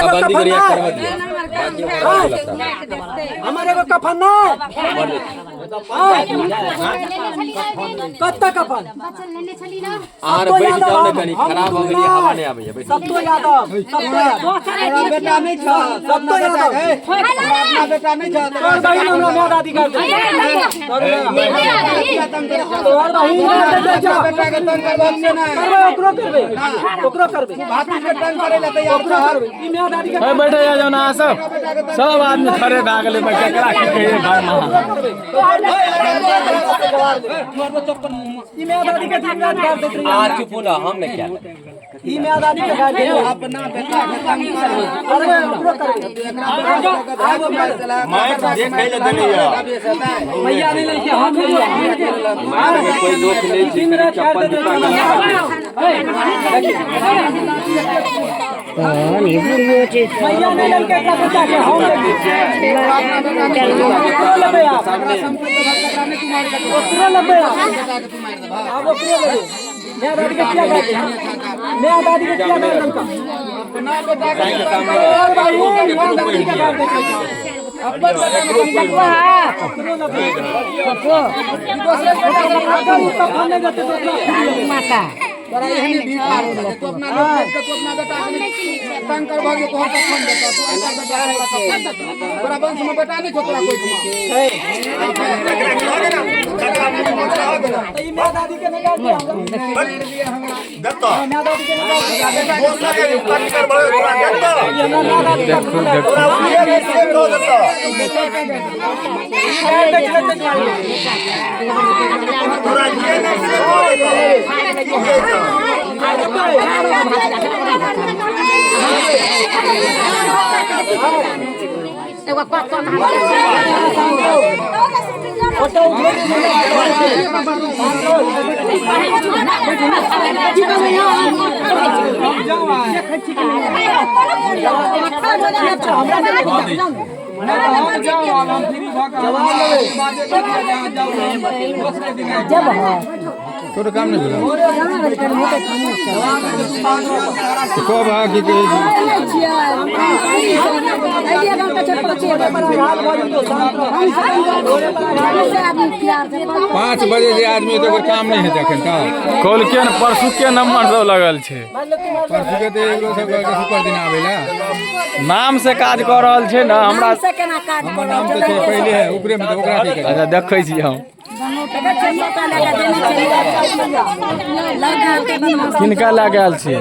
पाबंदी करिए करवा दिया, बाकी हमारा नहीं लगता। हमर एगो कफन नहीं कत्ता कफन। अहाँ बैठ जाओ ने, कनी खराब हो गेली, हवा नहि आबैया, बैठ। सत्तो यादव, सत्तो बेटा नहीं छ, सत्तो यादव, अपना बेटा नहीं छ। तोर बहिन हमरा माय दादी कर दे, तोर बहिन कर दे जा। बेटा के तंग करबाक से ना करबे, ओकरो करबे, ओकरो करबे, भाती के तंग करे ला तैयार ओकरो करबे। ई माय दादी के बैठे जा जाओ ना, सब सब आदमी खड़े भए गेलै। केकरा की कहिए भाई? महा ई माय दादी के दिन रात गार देत रही। अहाँ चुप हो ना, हम नहि कयल। ई माय दादी के गार देत। अपना बेटा के तंग करबे। करबे, ओकरो करबे। माइक देखै लए देने यऽ। भैया नहीं लइके, हम नहीं। माइक मे कोई दोष नहि छै, दिन रात गार चप्पल देत जूता रही। भैया नहीं लइके एकरा बेटा के, हम लेके ओकरो लेबै आब, ओकरो लेबै आब, आब ओकरो लेबै। माय दादी के किया गार दे? माय दादी के किया गार देलका? अपना बेटा के तंग करे। तोर बहिन माय दादी के गार देत रही। ओकरो लेबै। अगर उ कफन नहीं देतै तऽ ओकरा फ्री लेबै। तोरा एहने भीख हो तू अपना लोग के, तू अपना बेटा के तंग करबा के तोहर कफन देता, तू अपना बेटा के कफन देता। तोरा वंश में बेटा नहीं छौ तोरा कोई? ई माय दादी के नहीं गार दे हमरा, माय दादी के नहीं गार दे। ई हमरा माय दादी के देखू देखू। गार दै छलै तै दुआरे। फोटो उठबै। तोर काम नहि भेलौ तऽ कब अहाँ की कहै छी? 5 बजे जे आदमी तऽ ओकर काम नहि हेतै एखन तक। कौलके ने परसुके नंबर सब लगल छै। परसुके तऽ एगो सब कहलकै शुक्र दिन आबै ला। नाम से काज कऽ रहल छै ने हमरा। हमर नाम तऽ छै पहिले है ऊपरे मे, तऽ ओकरा की करियै? अच्छा, देखै छी हम किनका लए गेल छियै।